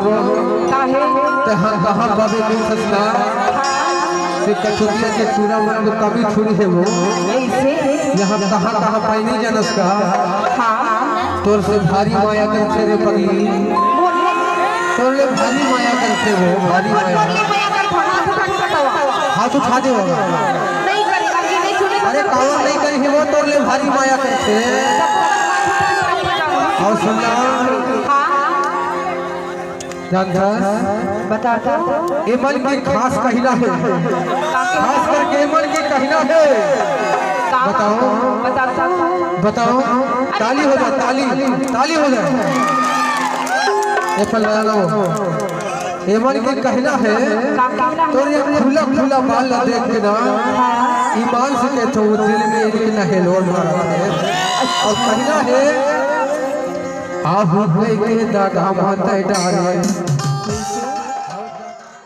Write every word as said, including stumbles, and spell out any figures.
काहे? तेहा कहाँ पाबे मिलथस का? ते कचौतिया के चूरा मन में कमी थोड़ी हे वो। ऐसे? यहाँ कहाँ कहाँ पाई नहीं जानस का? हाँ। तोर से भारी माया करथे रे पगली। तोर ले भारी माया करथे वो, भारी माया। हाथ उठा दे वो। अरे कावर नहीं करी हे वो, तोर ले भारी माया करथे। अउ सुन ना। हाँ। जानथस? बता तो। एमन के खास कहिना हे। खास करके एमन के कहिना हे। का? बताओ। बता तो। बताओ। ताली हो जाए, ताली, ताली हो जाए। ए पल्ला लो। एमन के कहिना हे। का कहिना हे? तोर ये खुला खुला बाल ला देख के ना, ईमान से कहथों, वो दिल में एक ना हेलोर मारथे। अउ कहिना हे, आहू कहि के दागा माथे डारे।